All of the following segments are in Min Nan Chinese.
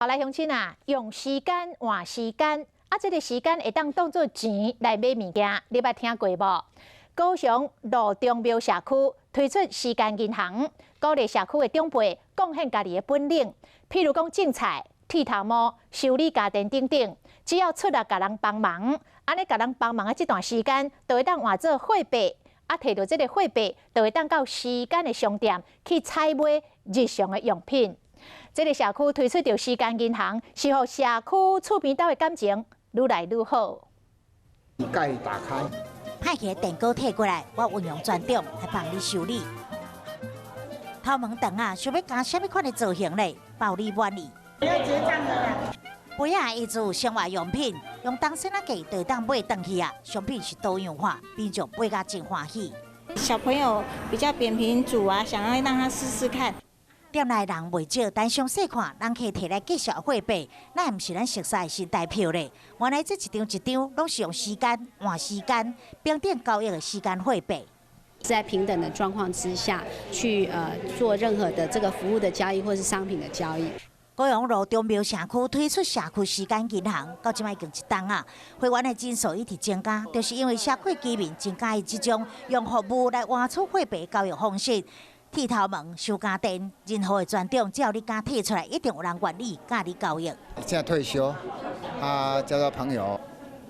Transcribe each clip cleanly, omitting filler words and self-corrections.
好來，鄉親啊，用時間換時間，啊，這个時間會當當做錢來買物件，你捌聽過無？高雄路中廟社區推出時間銀行，鼓勵社區的長輩貢獻家己的本領，譬如講種菜、剃頭毛、修理家電等等，只要出力共人幫忙，按呢共人幫忙的這段時間，就會當換做貨幣，啊，提著這个貨幣，就會當到時間的商店去採買日常的用品。這个社區推出著時間銀行，是予社區厝邊兜的感情愈來愈好。蓋打開，歹去的電鍋提過來，我運用專長來幫你修理。頭毛長啊，想欲剪啥物款的造型咧？包你滿意。要結帳的。杯仔椅子生活用品，用銅鉎仔價就會當買轉去啊！商品是多樣化，民眾買甲真歡喜。小朋友比較扁平足啊，想要讓他試試看。店內人袂少，但詳細看，人客提來介紹貨幣，那毋是咱熟悉的新台票咧。原來這一張一張，攏是用時間換時間，平等交易的時間貨幣。在平等的狀況之下去做任何的這個服務的交易或是商品的交易。高雄路中廟社區推出社區時間銀行，到這擺已經一冬啊，會員的人數一直增加，就是因為社區居民真佮意這種用服務來換取貨幣交易方式。剃頭毛、修家電，任何的專長，只要你敢提出來，一定有人願意佮你交易。現在退休，啊，交交朋友。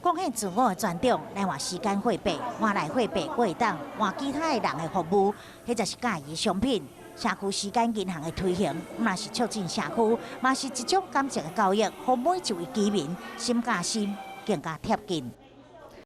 貢獻自我的專長來換時間貨幣，換來貨幣，閣會當換其他的人的服務，彼才是佮意的商品。社區時間銀行的推行，毋但是促進社區，嘛是一種感情的交易，予每一位居民心佮心更加貼近。